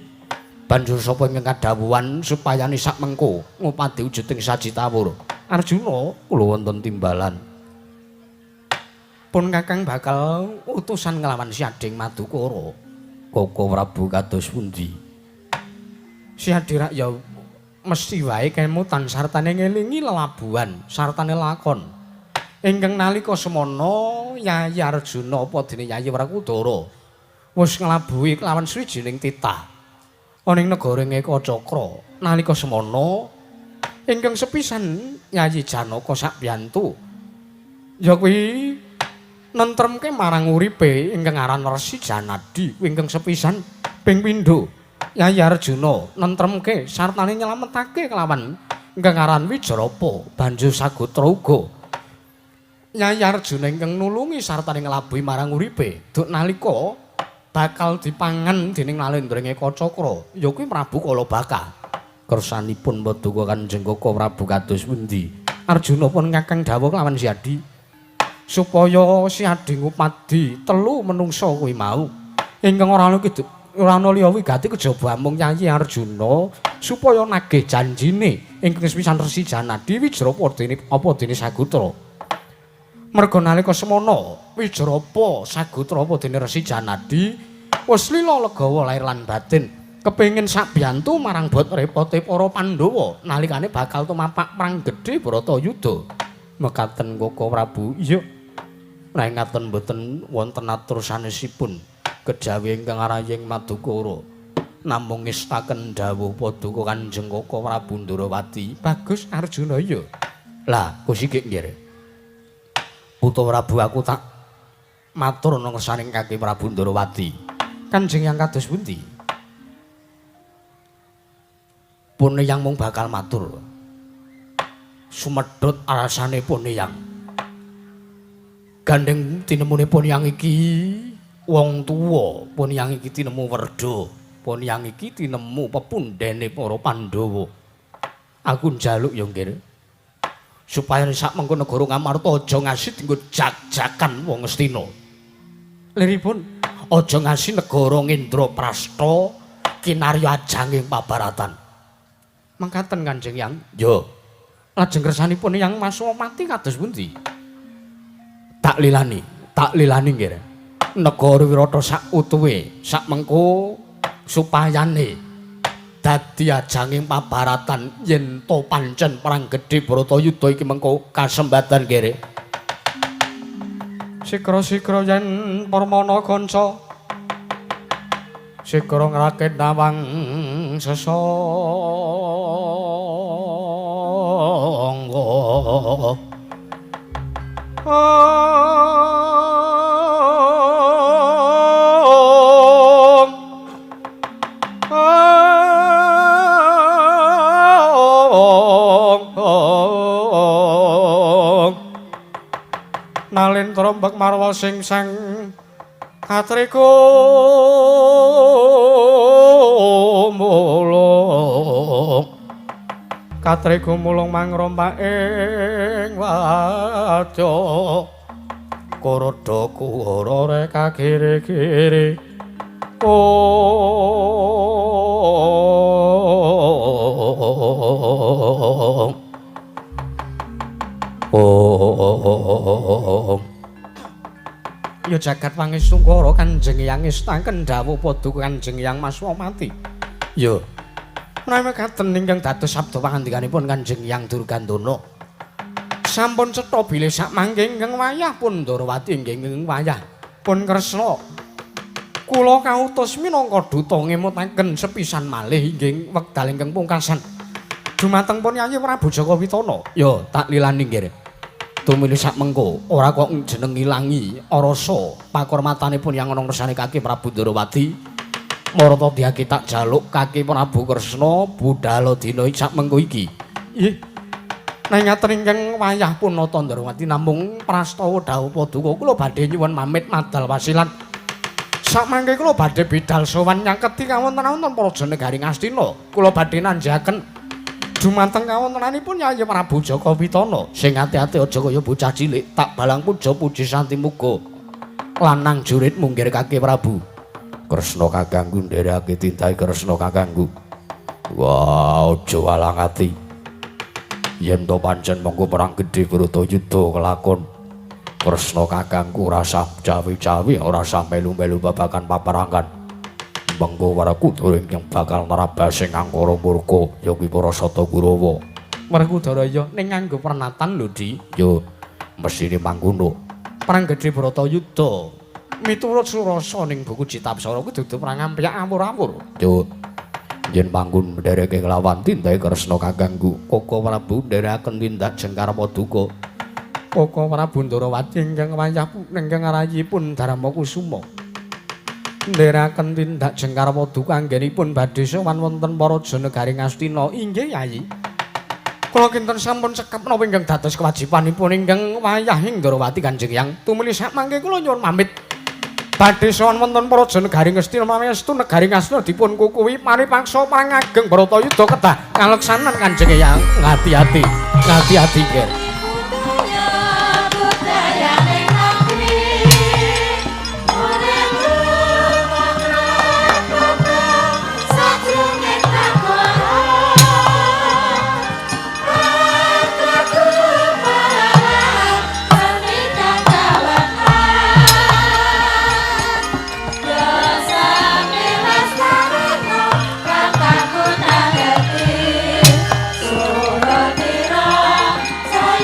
Banjur sapa ingkang kadhawuhan supayane sak mengko ngupadi wujuding saji tawur? Arjuna, kula wonten timbalan. Pun Kakang bakal utusan nglawan Si Ading Madukara. Koko Prabu kados pundi? Si Adi rak ya mesti wae kemutan sartane ngelingi lelabuhan, sartane lakon. Ingkang nalika semana Yayi Arjuna apa dene Yayi Wrakudara wis nglabuhi kelawan swijining titah ana ing negara Ekacakra. Nalika semana ingkang sepisan Yayi Janaka sakbiyantu ya kuwi nentremke marang uripe ingkang aran Resi Janadi ingkang sepisan ping pindho Yayi Arjuna nentremke sartane nyelametake kelawan ingkang aran Wijarapa banjur sagotra uga Yayi Arjuna ingkang nulungi sartane nglabuhi marang uripe duk nalika bakal dipangan dening Nalendra Ekacakra ya kuwi Prabu Kalabaka. Kersanipun Paduka Kanjeng Koko Prabu kados pundi? Arjuna pun kakang dawuh kelawan Si Adi supaya Si Adi ngupadi telu menungsa kuwi mau ingkang ora ana ora ana liya wigati kejaba amung Yayi Arjuna supaya nagih janjine ingkang sepisan Resi Janadi Wijrapa dene apa dene Sagutra. Merga nalika semana Wijrapa Sagutra apa dene Resi Janadi wis lila legawa lair lan batin kepengin sakbiyantu marang bot repote para Pandhawa nalikane bakal tumapak perang gedhe Bharatayuda. Mekaten Koko Prabu. Iya. Nek ngaten mboten wonten atur sanesipun kejawi ingkang araying Madukara. Namung ngestaken dawuh paduka Kanjeng Kaka Prabu Ndrawati. Bagus Arjuna ya. Lah, Kusiki nggih. Putra Prabu aku tak matur nang ngersaning Kaki Prabu Ndrawati. Kanjeng yang kados pundi? Pun yang mung bakal matur. Sumedhut alasane pun yang. Gandeng tinemune pun yang iki wong tuwa, pun yang iki tinemu werda, pun yang iki tinemu pepundhene para Pandhawa. Aku njaluk ya nggih. Supaya sak mengko negara Ngamarta aja ngasi dienggo jak-jakan wong Ngastina. Liripun aja ngasi negara Ngendraprasta kinarya ajanging pabaratan. Mangkaten Kanjeng Yang. Yo. Lajeng kersanipun Yang Maswamati kados pundi? Tak lilani nggih. Negara Wirata sak utuhe, sak mengko supayane dadi ajanging pabaratan yen to pancen perang gedhe Bharatayuda iki mengko kasembatan nggih. Sikra-sikra yen permana kanca sikra ngrakit nawang sesangga. Nalin trombak marwa sing sang katriku mulung katriku mulung mangrompak ing wadya Kuroda kuwara reka kiri-kiri. Oh. Ya jagat pangestungkara Kanjeng Hyang ngestaken dawuh paduka Kanjeng Hyang Maswamati. Ya. Menawi mekaten ingkang dados sabda pangandikanipun Kanjeng Hyang Durgandana. Sampun cetha bilih sak mangke ingkang wayah pun Ndrawati inggih ingkang wayah pun Kresna. Kula kautus minangka duta ngemutaken sepisan malih inggih wekdal ingkang pungkasan. Dumateng pun Yayi Prabu Jaka Witana. Ya, tak lilani nggih. Tumili sak mengko ora kok jeneng ngilangi rasa pakurmatanipun yang ana ngersane Kaki Prabu Ndrawati. Marata diyaki tak jaluk Kaki Prabu Kresna budhal dina sak mengko iki. Nggih. Nanging ngaten ingkang wayah punata Ndrawati namung prastawa dawuh paduka kula badhe nyuwun pamit madal wasilan. Sak mangke kula badhe bidal sowan nyaketi kawontenan praja negari Ngastina. Kula badhe nanjaken dumateng kawontenanipun Yayi Prabu Jaka Witana. Sing ati-ati aja kaya bocah cilik, tak balang puja puji santi muga lanang jurit munggir Kaki Prabu. Kresna kakangku ndereke tintai Kresna kakangku. Wah, aja walang ati. Yen to pancen mengko perang gedhe Bharatayuda kelakon. Kresna kakangku ora sah cawi-cawi, ora sah melu-melu babagan paperangan. Mengko Werkudara ingkang bakal nerabas ing angkara murka ya kuwi para Sata Kurawa. Werkudara ya ning nganggo pernatan lho, Di. Ya mesthine mangkono. Perang gedhe Bharatayuda miturut surasa ning buku Citapsara kuwi dudu perang ampyak awur-awur. Ya yen mangkon ndereke kelawan tindake Kresna kakangku, Kaka Prabu nderekaken tindak jengkar paduka. Kaka Prabu Ndrawati ingkang wayah ingkang rayipun Darma Kusuma. Nderekaken tindak jengkar paduka anggenipun badhe sowan wonten paraja negari Ngastina. Inggih Yayi. Kula kinten sampun cekap napa ingkang dados kewajibanipun ingkang wayah ing Ndrawati Kanjeng Hyang. Tumuli sak mangke kula nyuwun pamit. Badhe sowan wonten paraja negari Ngastina menawi estu negari Ngastina dipun kukuwi paripaksa pangageng Bharatayuda kedah kaleksanan Kanjeng Hyang. Ngati-ati, ngati-ati nggih. Saya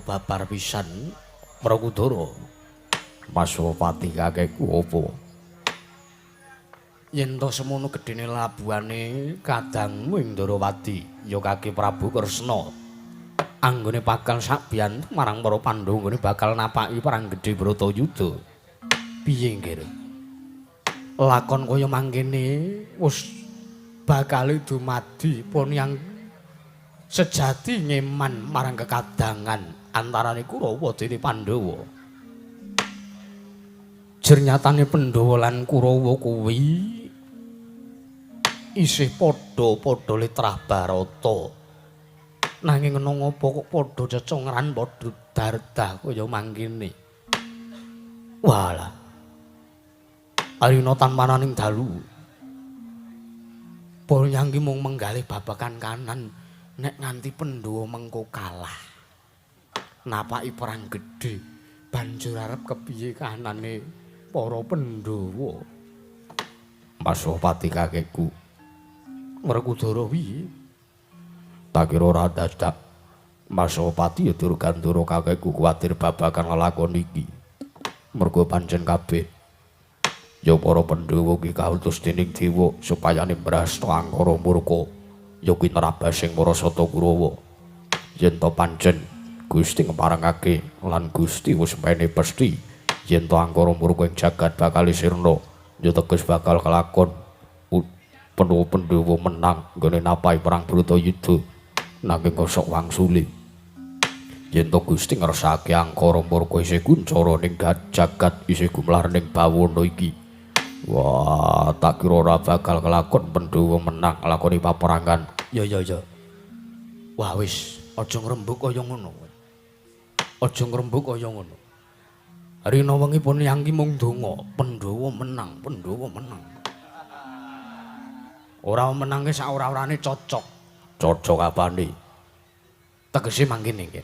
babar pisan Werkudara. Maswapati kakekku apa? Yen to semono gedene labuhane kadangmu ing Ndarawati ya Kaki Prabu Kresna. Anggone bakal sakbiyantu marang para Pandhawa nggone bakal napaki perang gedhe Bratayuda. Piye nggih? Lakon kaya mangkene wis bakal dumadi pun yang sejati ngeman marang kekadangan antarane Kurawa dene Pandhawa. Jernyatane Pandhawa lan Kurawa kuwi isih padha-padha litrah Barata. Nanging ana ngapa kok padha cecongran padha dardah kaya mangkene. Walah. Arina tanpananing dalu. Ponyangki mung menggalih babagan kanan nek nganti Pandhawa mengko kalah. Napaki perang gedhe banjur arep kepiye kahanane para Pandhawa. Maswapati kakekku. Werkudara piye? Tak kira ora dadak. Maswapati ya Durgandara kakekku kuwatir babagan lelakon iki. Mergo pancen kabeh ya para Pandhawa ki kautus dening dewa supayane mbrasta angkara murka ya kuwi nerabasing para Sata Kurawa. Yen to pancen Gusti ngeparengake lan Gusti wis mene pesthi yen to angkara murka ing jagat bakal sirna ya teges bakal kelakon Pandhawa menang nggone napahi perang Bratayuda nanging kosok wangsule. Yen to Gusti ngersake angkara murka isih kuncara ning jagat isih gumelar ning bawana iki. Wah, tak kira ora bakal kelakon Pandhawa menang nglakoni paperangan. Ya ya ya. Wah wis, aja ngrembug kaya ngono. Aja ngrembug kaya ngono. Rina wengi pun yangki mung donga, Pandhawa menang, Pandhawa menang. Ora menangke sak ora-orane cocok. Cocok apane? Tegese mangkene iki.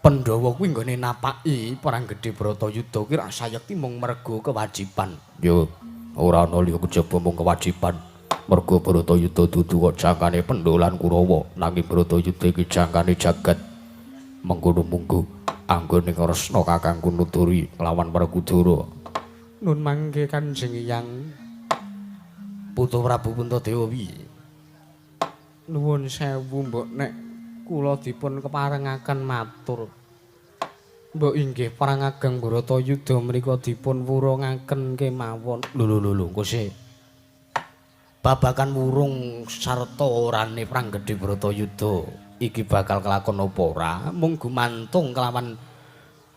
Pandhawa kuwi nggone napaki perang gedhe Bratayuda kuwi rak sayekti mung mergo kewajiban. Ya ora ana liya kejaba mung kewajiban. Mergo Bratayuda dudu kok jangkane Pandhawa lan Kurawa, nanging Bratayuda iki jangkane jagat. Mengkono munggo anggone Kresna kakangku nuturi lawan Werkudara. Nun mangke Kanjeng Hyang Putu Prabu Puntadewa piye? Nuwun sewu mbok nek kula dipun keparengaken matur. Mbok inggih perang ageng Bratayuda menika dipun wurungaken kemawon. Lho lho lho engko sik. Babagan wurung sarta orane perang gedhe Bratayuda iki bakal kelakon apa ora mung gumantung kelawan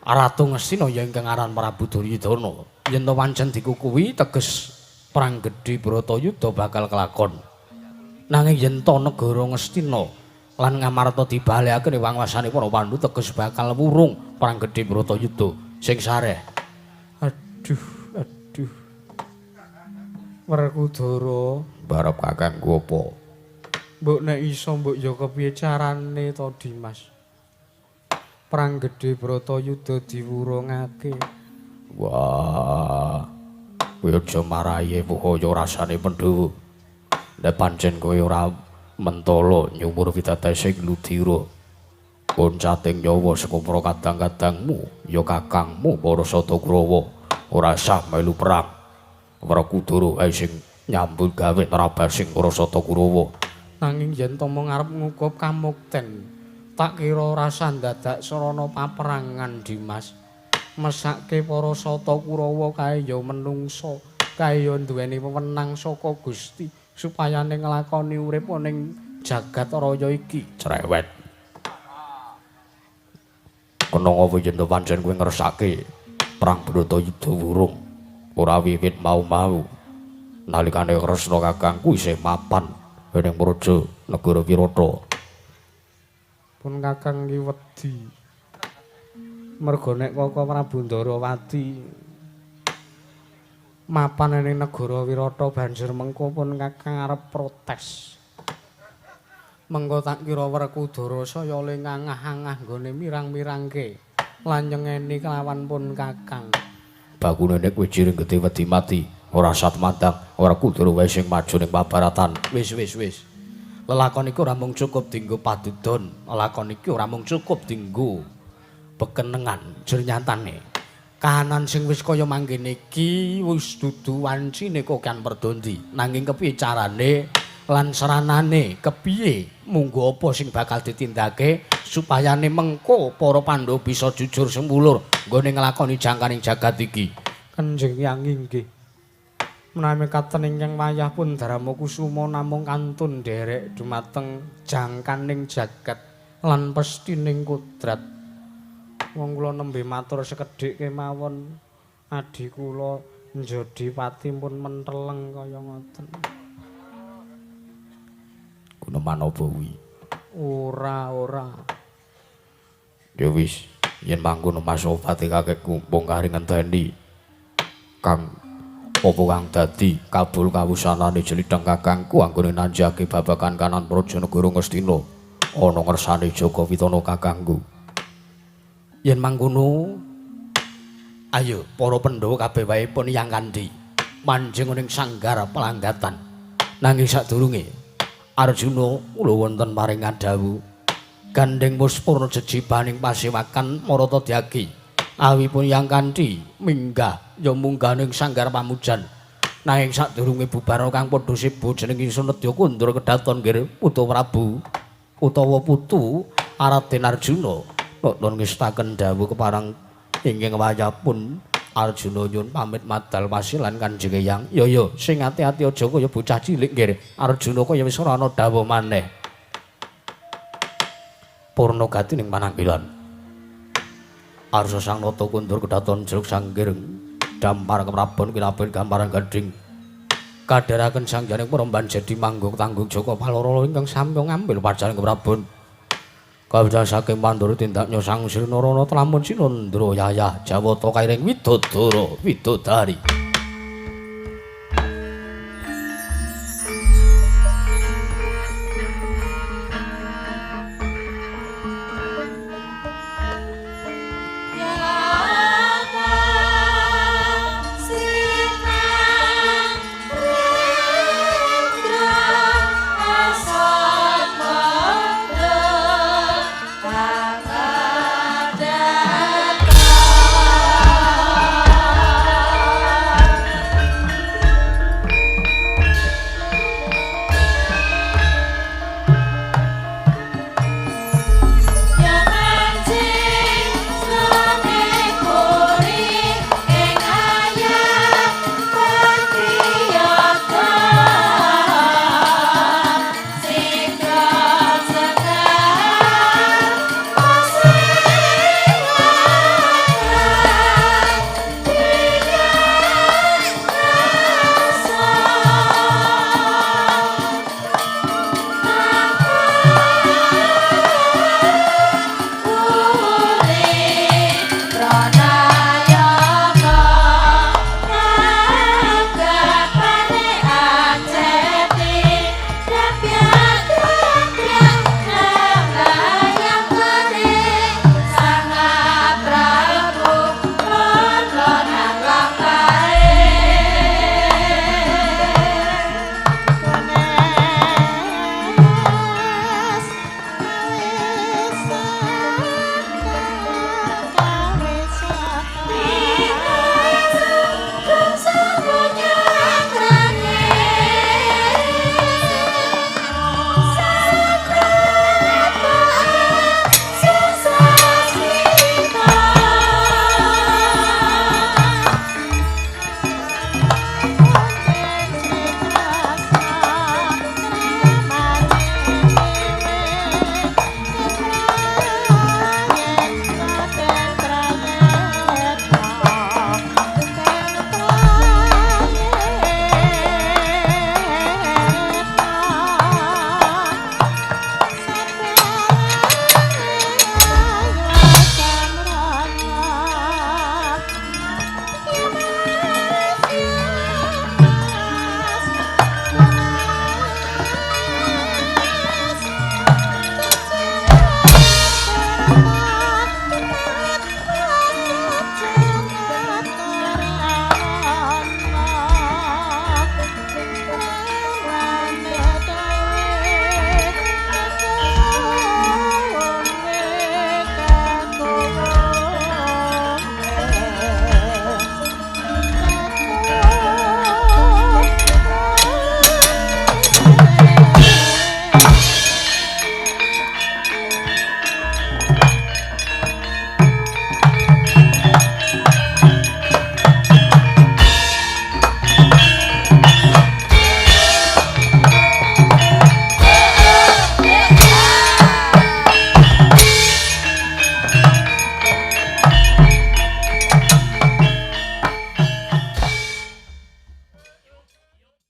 Ratu Ngastina ya ingkang aran Prabu Duryudana. Yen to pancen dikukuhi teges perang gedhe Bratayuda bakal kelakon. Nanging yen to negara Ngastina lan Ngamarta dibalekake ning wangwasane para Pandhu teges bakal wurung perang gedhe Bratayuda sing sareh. Aduh, aduh. Werkudara, barep kakangku apa? Mbok nek iso mbok ya kepiye carane to, Dimas? Perang gedhe Bratayuda diwurungake. Wah. Kowe aja marahi pohaya rasane Pandhawa. Nek pancen kowe ora mentala nyumur pitatesing ludira. Oncating nyawa saka para kadang-kadangmu, ya kakangmu para Sata Kurawa ora sah melu perang. Werkudara ae sing nyambut gawe nerabasing para Sata Kurawa. Nanging yen to mung arep ngukup kamukten, tak kira ora ndadak sarana paperangan, Dimas. Mesake para Sata Kurawa kae ya menungsa, kae ya duweni wewenang saka Gusti supayane nglakoni urip ning jagat raya iki. Cerewet. Kena apa yen to pancen kowe ngersake perang Bratayuda wurung ora wiwit mau-mau. Nalikane Kresna kakangku isih mapan ning praja negara Wirata. Pun kakang ki wedi. Mergo nek Kaka Prabu Ndarawati mapan ning negara Wirata banjur mengko pun kakang arep protes. Mengko tak kira Werkudara saya le ngangah-angah nggone mirang-mirangke lan nyengeni kelawan pun kakang. Bakune nek kowe jiring gedhe wedi mati, ora sat mandang, ora Kudara wae sing maju ning pabaratan. Wis wis wis. Lelakon iki ora mung cukup dienggo padudon, lelakon iki ora mung cukup dienggo bekenengan jernyatane. Kahanan sing wis kaya mangkene iki wis dudu wancine kokan perdondi. Nanging kepiye carane lan seranane, kepiye munggo apa sing bakal ditindake supayane mengko para Pandhawa bisa jujur semulur nggone nglakoni jangkaning jagat iki. Kanjeng Hyang inggih. Menawi katen ingkang wayah pun Darma Kusuma namung kantun nderek dumateng jangkaning jagat lan pestining kodrat. Wong kula nembe matur sekedhik kemawon adhi kula Njodipati pun menteleng kaya ngoten. Guneman apa kuwi? Ora, ora. Ya wis, yen mangkono Masopati kakekku mung kari ngenteni kang apa kang dadi kabul kawusanane jelidhang kakangku anggone nanjake babagan kanan praja negara Ngastina ana ngersane Jaka Witana kakangku. Yen mangkono ayo para Pandhawa kabeh wae pun yang kandhi manjing ning sanggar pelanggatan. Nanging sadurunge Arjuna kula wonten paringan dawuh gandeng muspurna jejibaning pasewakan Marata Dyaki. Awipun yang kanthi minggah ya munggah ning sanggar pamujan. Nanging sadurunge bubar kang padha sebo jeneng ingsun nedya kundur kedaton nggih Putu Prabu utawa putu Raden Arjuna. Nuwun ngestaken dawuh keparang ingkang wayahpun Arjuna nyuwun pamit madal wasilan Kanjeng Eyang. Ya ya sing ati-ati aja kaya bocah cilik nggih. Arjuna kaya wis ora ana dawuh maneh. Purna gati ning pananggilan. Arsa sang nata kundur kedaton jeruk sanggir dampar keprabon kilapin gamparan gading. Kadharaken sangjaning peremban jadi manggung tanggung Jaka Paloro ingkang samya ngambil pacaran keprabon. Kawita saking Pandara tindaknya sang Sri Narana tlamun Sinandra yayah Jawata kairing widodara widodari.